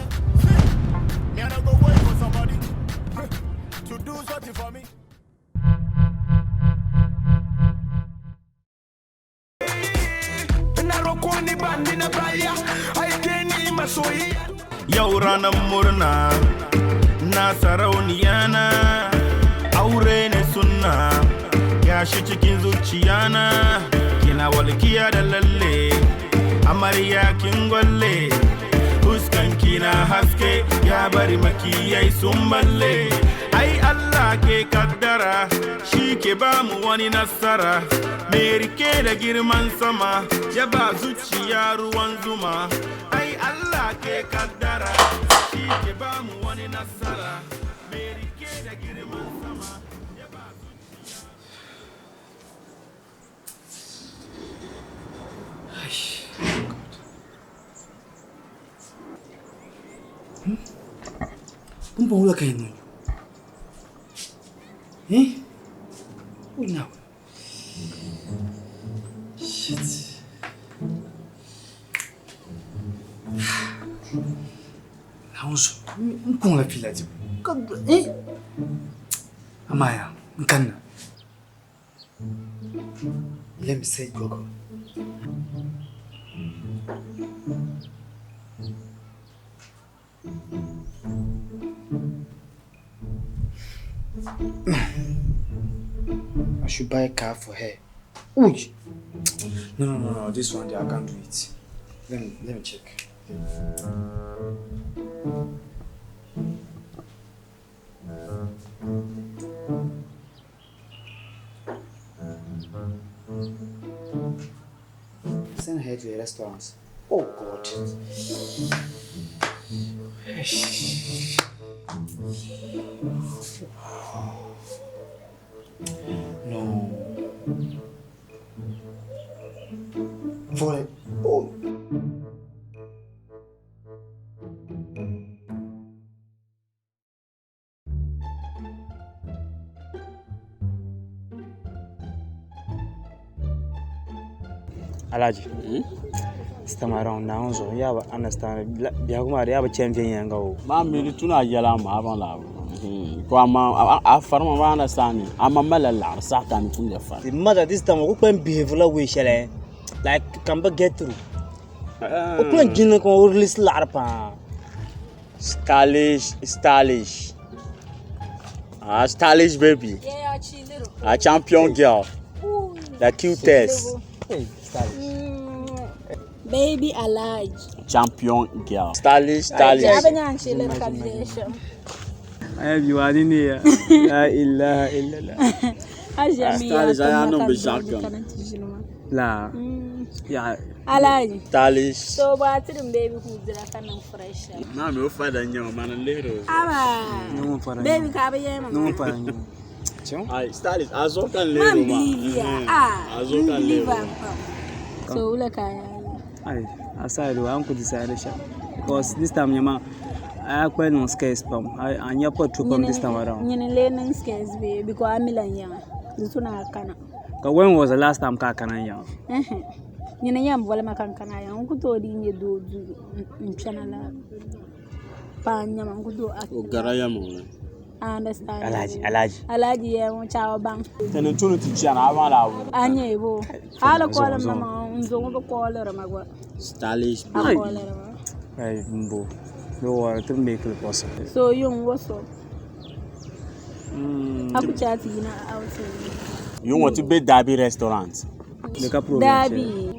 yeah. See, me I no go wait for somebody to do something for me. Yau ranar murna na sarauniya na aure ne sunna gashi cikin zuciya na kina walkiya da lalle amarya kin gwalle fuskan kina haske ya bari makiyai sun balle ai Allah ke kaddara shi ke ba mu wani nasara me rike da girman sama ya ba zuciya ruwan zuma ai Allah ke kaddara shi ke ba mu wani nasara me rike da girman sama ya ba zuciya. Pumpɔŋɔ wula ka yɛn niŋ eh? Oh, now. Shit. Naawuni so n kɔŋla fiila dibu. Ka eh? Amaa yaa n kanna. Let me say Google. I should buy a car for her. Ooh. No, no, no, no. This one, I can't do it. Let me check. Send her to a restaurant. Oh God. No. For it. Oh. Alhaji, this time around Naawuni zuɣu n yaa bi understand biɛhigu maa di yaa bi chani viɛnyɛliŋga o. Maa mi di tuna yɛla maa baŋ la ko ama a farima maa understand ni ama malila laɣiri saha ka ni tumdi fari. The mother this time o ku kpɛm behave la way shɛli like can be get through. O kpɛm jini ka o release laɣiri paa. Stylish, stylish. Ah, stylish baby. Yeah, little. A champion girl. Ooh, The cutest. Hey, stylish. Baby Alhaji. Champion girl. Stylish, stylish. Ai bi wani ne ya. La ilaha illallah. Stylish, ai ano bi shakam. La. Ya. Alhaji. Stylish. So ba tirin baby ku dira kanan fresh. Na mi o fada nyaw man lero. Aba. Ni mun fara. Baby ka ba yema. Ni mun fara ni. Cin? Ai stylish azo kan lero Man ma. believe ya. Ah. Azo kan believe lero. am. So wula kaya. Ai, aside an ku decide sha. Because this time nyama I akpa no scarce pam. I anya pa tu pam this time around. Nyini le nin scarce be because amilan ya. Zutuna kana. Ka when was the last time ka kana ya? Nyini yɛn boli ma kan kana ya n ku tooi di nyɛ doo duu n kpɛna la paa n nyɛma n ku tooi O gara ya mo. I understand. Alhaji, Alhaji. Alhaji yɛ ŋun chawa baŋ. Tene tunu ti chiana aba la wo. A nyɛ bo. Hali kooli ma ma n zo ŋun bi kooliri ma gba. Stylish A baby. kooliri ma. Ai mbo. No worry, to make it possible. So yung what's up? A ku chat yina outing. You want to be Derby restaurant? The problem. Dabi.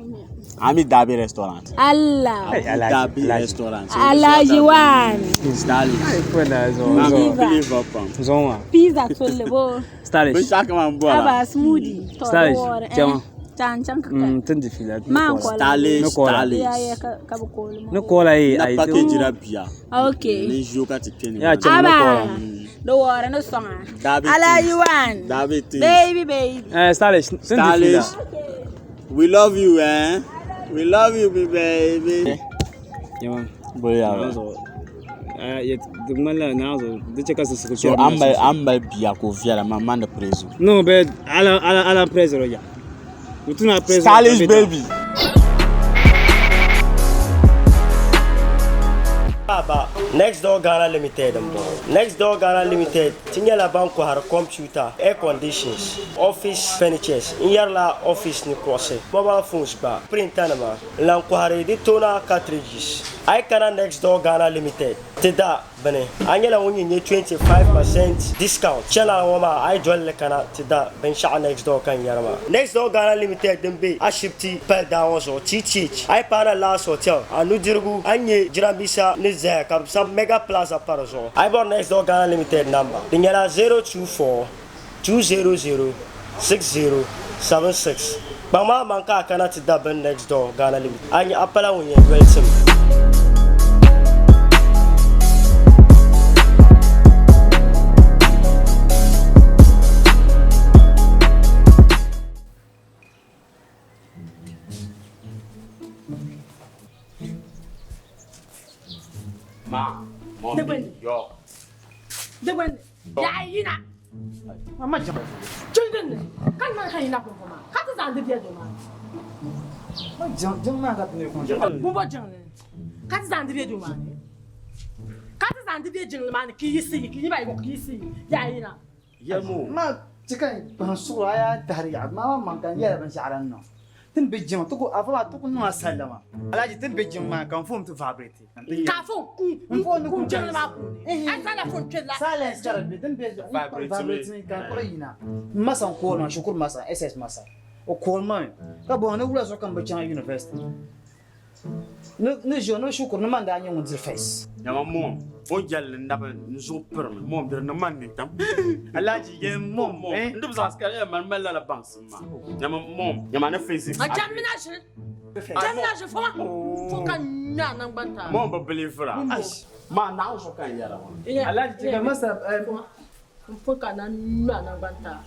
Ami Derby restaurant. Allah. Hey, Alhaji. Derby Alhaji. restaurant. Alhaji one. Stylish. Kwenda zo. Mami Zo. believe up am. Zo ma. Pizza tolli bo. Stylish. Bi shaka man bola. Aba smoothie. To Stylish. wɔɔri, eh. Chama. Chan chan ka. Tun di fila. Ma kola. Stylish, No kola. stylish. Ya ya ka ka bi kooli ma. No kola yi Na ai. package ra bia. Okay. Ni jo ka ti keni. Ya chama no Aba. kola. Do wɔɔri ni sɔŋa. Derby Alhaji things. one. Derby things. Baby baby. Eh, stylish. Tun di Stylish. fila. We love you, eh? We love you, me baby. Yaman. Boya. Zo. Eh, yet dugmala na zo. Dace ka su su So I'm by bia ko viala ma man the preso. No, but ala ala ala preso ya. Mutuna preso. Stylish baby. Baba. Next Door Ghana Limited n bɔŋɔ. Next Door Ghana Limited ti nyɛla ban kɔhiri computer, air conditions, office furnitures n yɛrila office ni kuɣusi, mobile phones gba, printer nima n lan kɔhiri di toner cartridges. A yi kana Next Door Ghana Limited ti da bini, a nyɛla ŋun yi nya 25% discount. Channel ŋɔ maa a yi doli li kana ti da binshɛɣu Next Door ka n yɛri maa. Next Door Ghana Limited din be Ashibti pali daa ŋɔ zuɣu, TTH, a yi paana Last Hotel, a nudirigu a ni nya jiranbiisa ni zaya ka bɛ sabi Mega Plaza pa di zuɣu. A yi bɔri Next Door Ghana Limited namba, di nyɛla 024 200 6076. Kpaŋ maa maŋ ka a kana ti da bini Next Door Ghana Limited, a nya a pala ŋun yɛn doli tim. Ma, mommy, yo. Yaɣi yina. Mama jɛma. Children ni ka ni ka yina pumpɔ maa ka ti zaŋdi bɛ doo maa. Ma jɛŋ jɛŋ maa ka ti ni kɔŋ jɛŋ. Pumpɔ jiŋli ka ti zaŋdi bɛ doo maa ni ka ti zaŋdi bɛ jiŋli maa ni ka yiɣisi yi ka yi ba yi ka yiɣisi yi yaɣi yina. Yɛlimo. Ma ti ka kpahim suɣuri a yaa tahiri yaɣi maa maa maŋ ka n yɛla binshɛɣu din niŋ. Ti ni be jiŋ ti ku afa maa ti ku niŋ a sallama. Alhaji ti ni be jiŋ maa ka n phone ti vibrate. Ka phone ku jiŋli maa puuni. A zaŋla phone kpɛri la. Silence ka di be din be vibrate mi ka n kpuɣi yina. M ma san call ma shikuru ma sa SS ma sa o call ma mi ka bɔhi ni wula zuɣu ka m bi chaŋ university. Ni ʒiya ni shikuru ni man daa nyɛ ŋun diri first. Nyama mom o jɛlli n nabi n zuɣu pirimi mom diri ni man nintam. Alhaji yɛn mom eh. N di bi zaɣisi ka yɛn mali mali lala baŋsim maa nyama mom nyama ni physics. A jamina ʒili jamina ʒili foma fo ka ŋmɛ a nangbani taa. Mom bi believe ra ma naɣ zuɣu ka n yɛra ŋɔ. Alhaji ti ka masa n fo ka na ŋmɛ a nangbani taa.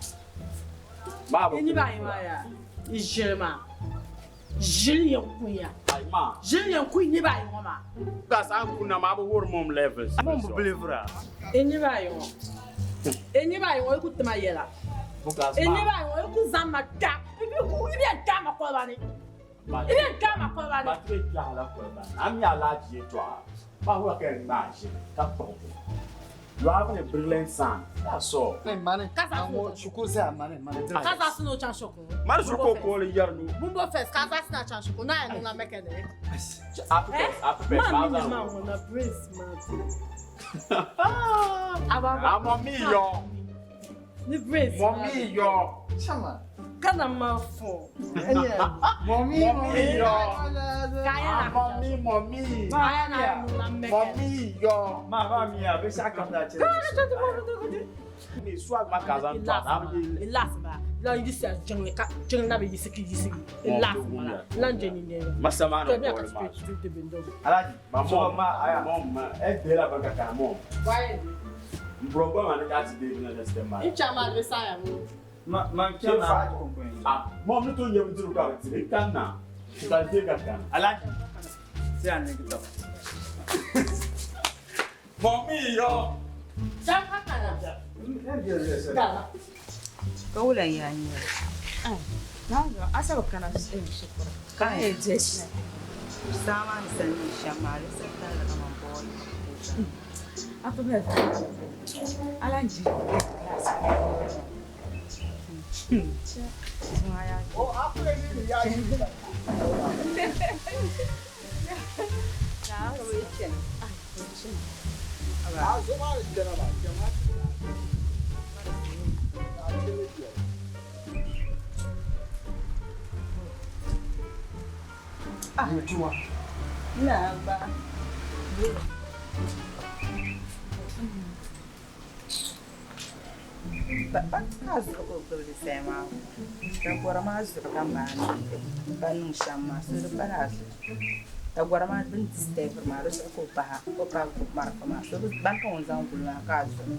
Maa bi Yi niriba ayi maa yaa yi ʒili maa. Ʒili yɛn kunya. Ʒili yɛn kuyi niriba ayi ŋɔ maa. Gas a kuna maa bi wuhiri mom levels. Mom bi believe ra. E niriba ayi ŋɔ. E niriba ayi ŋɔ yi ku ti ma yɛla. E niriba ayi ŋɔ yi ku zaŋ ma kpɛɣu. Yi bi yɛn kpɛɣu ma koliba ni. Yi bi yɛn kpɛɣu ma koliba ni. Ma ti bɛ kpɛɣu la koliba ni. A mi alahaji yɛltɔɣa. Maa wula ka yɛn ŋmaai ʒili ka kpuɣi o. You are having a brilliant son. That's all. Hey, mani. Shukuru say mani, mani. Ka zaɣisi ni o chaŋ shikuru. Mani zuɣu ka o kooli yɛri ni. Bumbo first, ka zaɣisi ni a chaŋ shikuru. Naa yɛn niŋ la mɛkɛni. Happy first, happy first. Ma mi ni ma ŋun na brace ma ti. Mommy yo. Ni brace. Mommy yo. Chama. Kana ma fo. Mommy, mommy yo. Kaya na. Mommy, mommy. Kaya na niŋ la mɛkɛni. Mommy yo. Ma ba mi ya, bi shɛɣu kam daa chɛ. Ni swag ma ka zaŋ tɔɣa. Relax ba. Lan yiɣisi a jiŋli ka jiŋli na bi yiɣisi ka yiɣisi. Relax ba. Lan je ni nɛma. Masa maa ni kooli maa. Alhaji, Ma mom, ma aya. Mom, ma, e de la banka kana mom. Why? Mbro ba ma ni ka ti de na next time ma. N chaŋ maa di bi saaya mo. Ma ma kya na Alhaji konkoyin. Ah, mom ni to nyɛ bindirigu ka bi tiri kan na. Ka de ka kana. Alhaji, sai a ni kita. Mommy yo. Chaŋ ka kana. Gala. Ka wula n yaa nyɛli? A sabi kana shikuru ka a yɛn je saa maa ni sani ni shɛm maa di sabi tarili kaman bɔɔli. A lahi je class. Ka zuɣu ka o gbubi li zaya maa dagɔra maa zuɣu ka maani ba niŋ shɛm maa so di pala a zuɣu dagɔra maa bini disitɛbiri maa di zuɣu ka o pahi o pahi gbubi marafa maa so ban ka ŋun zaŋ guli maa ka a zuɣu.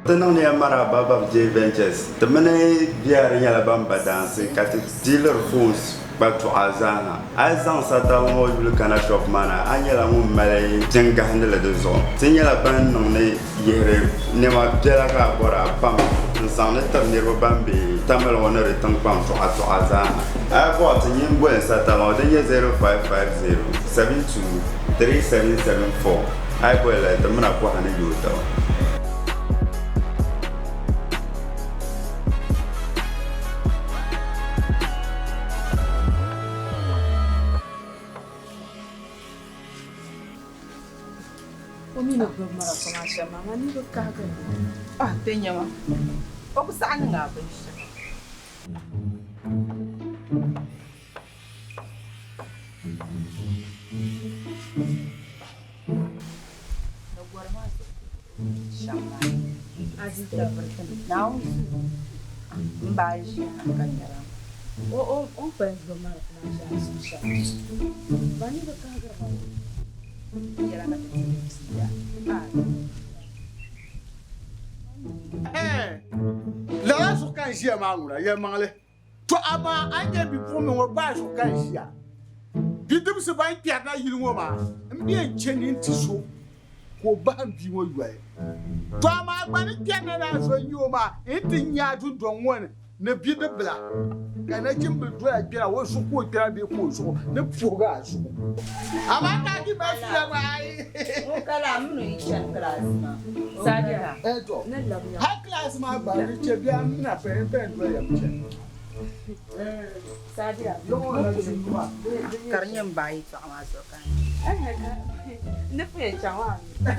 Ti niŋdiya Maraba Bab J Ventures. Ti mini biɛri nyɛla ban ba daansi ka ti dealiri phones kpatuɣa zaaha. A yi zaŋ Satal ŋɔ yuli kana shop maa na, a nyɛla ŋun mali pin gahindili di zuɣu. Ti nyɛla ban niŋdi yihiri nɛma biɛla ka a bɔra pam n-zaŋdi tiri niriba ban be Tamale ŋɔ ni di tiŋkpaŋ tuɣatuɣa zaaha. A yi bɔri ti nyin boli n satali ŋɔ din nyɛ 0550 72 3774 a yi boli li ti mina kɔha ni yooi taba. O mi ni gbubi marafa maa shɛm maa, maa ni bi kahigi li. Ah, ti nya ma. O bi saɣi niŋ a binshɛɣu. Dagɔri maa zuɣu ka o ni shɛm maa. Naawuni zuɣu m baa ʒiya ha ka nyara ma. O ni kpalim gbubi marafa maa shɛm a suhu shɛm maa ni bi kahigiri ma. Yɛla ka ti tiri bia. Lala zuɣu ka n ʒiya maa ŋuna yɛlimaŋli. To amaa a ni nyɛ bipuɣimbila ŋɔ gbaai zuɣu ka n ʒiya. Bidibisi ban kpɛrina yili ŋɔ maa m-be n-chɛ ni n ti so ka o bahi m bia ŋɔ yoli. To amaa a gba ni kpɛrina ni a zo n-nya o maa n ti nya a dundɔŋ ŋɔ ni ni bidibbila ka nachimbila doya kpɛra o zuɣu ka o kpɛra bee ka o zuɣu ni puhigi a zuɣu. Amaa ka a di mali fiila maa ayi. Ŋun ka laa mini o yi chani kilaasi maa. Sadia, Eh to, ni labi ya. hali kilaasi maa gba di chɛ bee a mina pɛn pɛn doli ya chani. Sadia, Ka di nyɛ m bahi yɛtɔɣa maa zuɣu ka Ni pun yɛn chaŋ maa mi.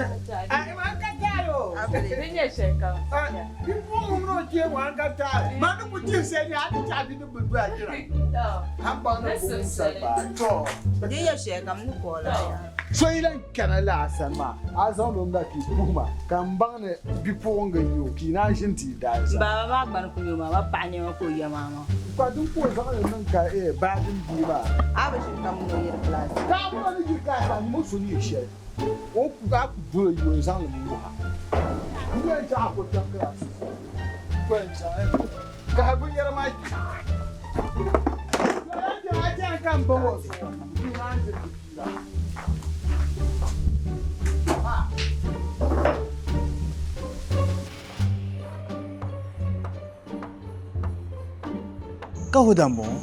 Ai man ka taali o. Di nyɛ shɛli kam. Sadia. Bipuɣiŋ mini o kpee ŋɔ an ka taali. Man ni ku dihi shɛli ni a ti chaɣi bidibbil doya kpɛra. A ni baŋ ni buɣim sali baai. To. Di nyɛ shɛli kam ni ka o lahi yaa. So yi lan kana lala sani maa, a zaŋd o mi ka yi puhi ma, ka m baŋ ni bipuɣiŋga n-nyɛ o, ka yi naan ʒini ti yi daai zaa. M baaba maa gba ni ku nyɛ o maa, ba paɣa nɛma ka o ya maa maa. Ka din ka o zaŋ li niŋ ka baa din bia maa. A bi ʒini ka mini o yiri kilaasi. Ka a mini o ni yiri kilaasi maa, nyim o so ni yɛ shɛli, o ku a ku dol o yi o n-zaŋ li mi wuhi a. N yɛn chaŋ a ku kpɛm kilaasi zuɣu. N yɛn chaŋ kahi binyɛra maa kpi. A chani ka m baŋ o zuɣu, n naan ʒini ti bia la. Ka huda m-bɔŋɔ.